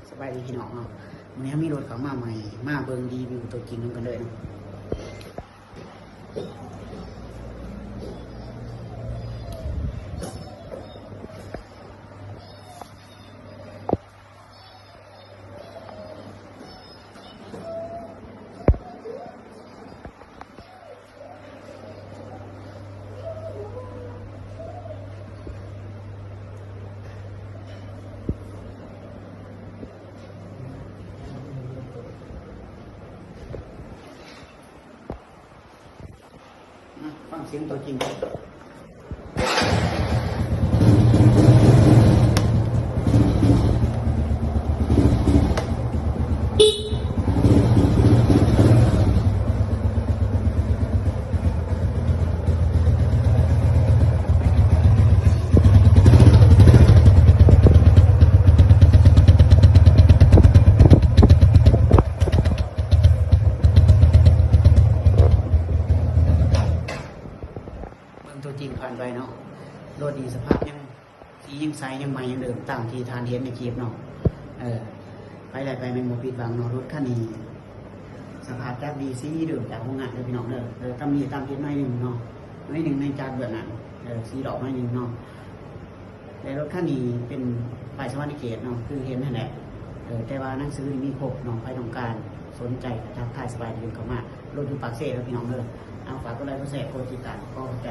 ສະບາຍດີພີ່ນ້ອງເນາະ, ມື້ນີ້ເຮົາມີລົດເຂົ້າມາໃໝ່ ມາເບິ່ງຣີວິວຕົວຈິງນຳກັນເລີຍເນາະ. ມາຟັງສຽງຕົວຈິງ. ເບິ່ງຕົວຈິງຜ່ານໄປເນາະ, ລົດນີ້ສະພາບຍັງ ສີຍັງໃສ ຍັງໃໝ່ ຍັງເດີມ ຕາມທີ່ທ່ານເຫັນໃນຄລິບເນາະ. ເອີ ໃຜໄດ້ໄປແມ່ນບໍ່ຜິດຫວັງເນາະ, ລົດຄັນນີ້ສະພາບຈັກດີ ສີເດີມຈາກໂຮງງານເດີພີ່ນ້ອງເດີ. ເອີ ຕຳໜິຕຳຜິດໜ້ອຍໜຶ່ງເນາະ, ໜ້ອຍໜຶ່ງໃນຈາກເບື້ອງໜ້າ ເອີ ສີຫຼອກໜ້ອຍໜຶ່ງເນາະ. ແລະລົດຄັນນີ້ເປັນປ້າຍສະຫວັນນະເຂດເນາະ ຄືເຫັນຫັ້ນແຫຼະ. ເອີ ແຕ່ວ່າໜັງສືນີ້ມີຄົບເນາະ, ໃຜຕ້ອງການສົນໃຈກະທັກທາຍສະບາຍດີກັນເຂົ້າມາ. ລົດຢູ່ປາກເຊເດີພີ່ນ້ອງເດີ. ເອົາ ຝາກກົດໄລ ກົດແຊ ກົດຕິດຕາມ, ຂໍຂອບໃຈ.